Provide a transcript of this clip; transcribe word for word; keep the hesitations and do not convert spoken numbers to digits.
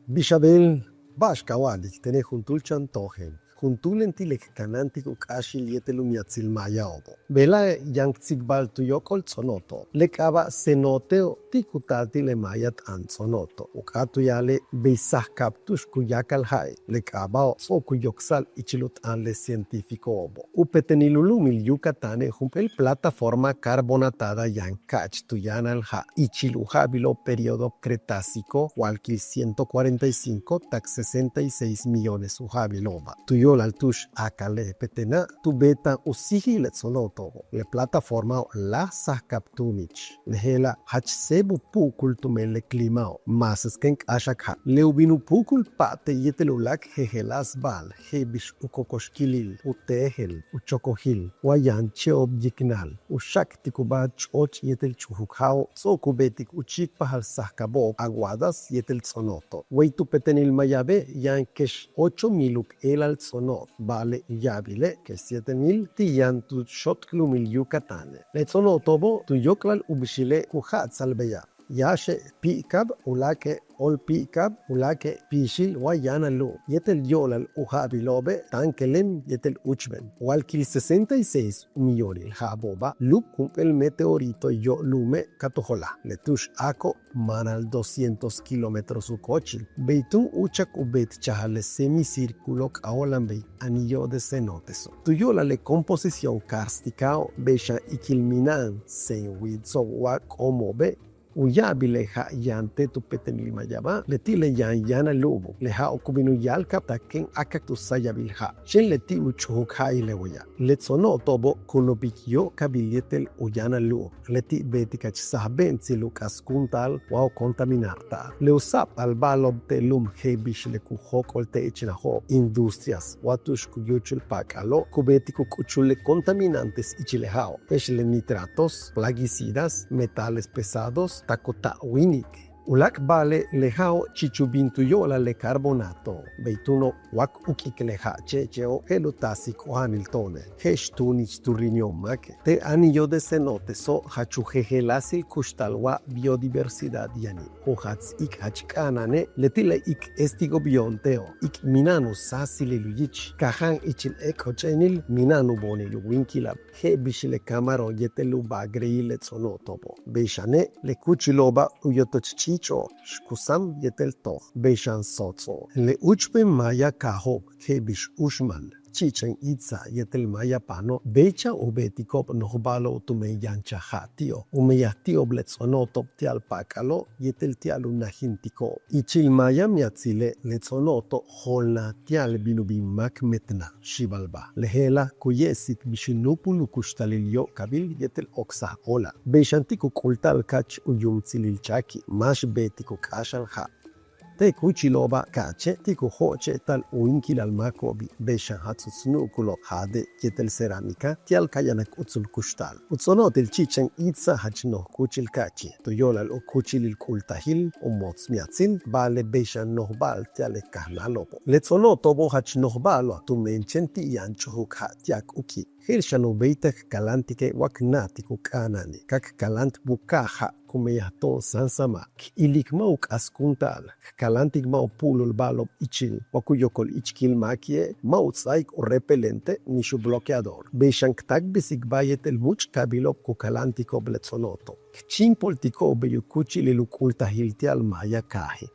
Bix a beel, ba'ax ka wa'alik tene' juntúul chan tojen, juntúulen ti' le k kanáantik u k'áaxil yéetel u miatsil mayao'obo'. Bejla'e' yaan k tsikbal tu yóok'ol ts'ono'oto'. Le k'aaba' cenote'o' ti' ku taal ti' le maaya t'aan ts'ono'oto'. U k'áat u ya'ale' bey sajkab tu'ux ku yáakal ja'e'. Le k'aaba'o' ts'o'ok u yoksa'al ichil u t'aan le científico'obo'. U petenil u lu'umil Yucatane' jump'éel plataforma carbonatada yaan ka'ach tu yáanal ja' ichil u ja'abilo'ob periodo Cretácico, walkil ciento cuarenta y cinco tak sesenta y seis millones u ja'abilo'oba'. Tu yo'olal tu'ux áakale' petena' tu beetaj u síijil le ts'ono'oto'obo'. Le plataformao' láaj sajkab túunich. Le je'ela' jach séeb u pu'ukul tumen le climao', máasesken k'áaxak ja'. Le u bin u pu'ukul pa'ate' yéetel u láak' jejeláas ba'al je'el bix u kokoxkilil, u téejel, u chokojil, wa yaan che'ob yiknal, u xak'tikubáaj ch'och' yéetel ch'ujuk ja'o', ts'o'ok u beetik u chíikpajal sajkabo'ob aguadas yéetel ts'ono'oto'. Wey tu petenil mayabe' yaan kex ocho mil u k éelal ts'ono'ot, ba'ale' u ya'abile' kex siete mil ti' yaan tu xot k lu'umil Yucatane'. Le ts'ono'oto'obo' tu yóok'lal u bixile' ku ja'atsal beya'. Yáaxe' pi'ikab, uláak'e' óol pi'ikab, uláak'e' piixil wa yáanal lu'um yéetel yo'olal u ja'abilo'obe' táankelem yéetel úuchben. Walkil sesenta y seis u millonil ja'abo'oba' lúub jump'éel meteorito yo' lu'ume' ka tu joolaj. Le tu'ux áako' máanal doscientos kilómetros u kóochil. Bey túun úuchak u beetchajal le semicírculo k óolan bey anillo de cenoteso'. Tu yo'olal le composición kársticao'ob bey xan ikil mina'an seenwitso'ob wa k'oomo'obe', u ya'abil le ja' yaan te' tu petenil mayaba', leti' le yaan yáanal lu'umo'. Le ja'o' ku bin u yáalkab tak kéen áakak tu sayabil ja'. Chéen leti' u ch'ujuk ja'il le weya'. Le ts'ono'oto'obo' ku nubik yóok'abil yéetel u yáanal lu'um. Leti' beetik jach sajbe'entsil u k'askuntaal wa u contaminarta'al. Le u sa'ap'al ba'alo'ob te' lu'um je'el bix le ku jóok'ol te' ich najo'ob, industrias wa tu'ux ku yúuchul pak'alo' ku beetik u k'uchul le contaminantes ichil le ja'o', je'ex le nitratos, plaguicidas, metales pesados, tak u ta' wíinik. U láak' ba'ale' le ja'o' chich u bin tu yo'olal le carbonato, bey túuno' wa k uk'ik le ja' che'che'o' je'el u taasik óojanil to'one', je'ex túunich tu riini'ob máake'. Te' anillo de cenoteso' jach u jejeláasil kuxtal wa biodiversidad yani'. U jaats ik jach k'a'ana'ane' leti' le ik éestigo'ob yo'on te'o', ik mina'an u sáasilil u yich, kaja'an ichil éek'och'éenil, mina'an u boonil u wíinkilab, je'el bix le cámaro yéetel u baagril le ts'ono'oto'obo'. Bey xane' le kúuchilo'oba' u yotoch ch'iich'o'ob, xkusam yéetel toj, bey xan soots'o'ob. Le úuchben maaya kaajo'ob je'el bix Uxmal, Chichén Itzá yéetel maaya Pano' béeychaj u beetiko'ob nojba'alo'ob tumen yanchaj ja' ti'ob. U meyaj ti'ob le ts'ono'oto'ob ti'al pak'alo' yéetel ti'al u najintiko'ob. Ichil maaya miatsile' le ts'ono'oto' jo'olnaj ti'al bin u bin máak metnaj xi'ibal baj. Le je'ela' ku ye'esik bix u núupul u kuxtalil yóok'abil yéetel oksaj óolal. Bey xan ti' ku k'ulta'al ka'ach u yuumtsilil chaaki', máax beetik u k'áaxal ja'. Te' kúuchilo'oba' ka'ache' ti' ku jo'och'e'ta'al u wíinkilal máako'obi', bey xan jatsuts nu'ukulo'ob jade' yéetel cerámica ti'al ka yanak utsul kuxtal. U ts'ono'otil Chichén Itzá jach noj kúuchil ka'achi', tu yo'olal u kúuchilil k'ultajil, u moots miatsil, ba'ale' bey xan nojba'al ti'al le kajnáalo'obo'. Le ts'ono'oto'obo' jach nojba'alo'ob tumen chéen ti' yaan ch'ujuk ja' ti'al k uk'ik. Je'el xan u béeytal k kalantike' wa k na'atik u k'a'ana'ane', ka k kalant buka'aj ja' ku meyaj to'on sáansamal, k ilik ma' u k'askunta'al, k kalantik ma' u pu'ulul ba'alo'ob ichil, wa ku yokol ichkil máaki'e', ma' u ts'áaik u repelente nix u bloqueador. Bey xan k táakbesikbáaj yéetel múuch'kabilo'ob ku kalantiko'ob le ts'ono'oto'. K chíimpoltiko'ob bey u kúuchilil u k'ultajil ti'al maaya kaaje'.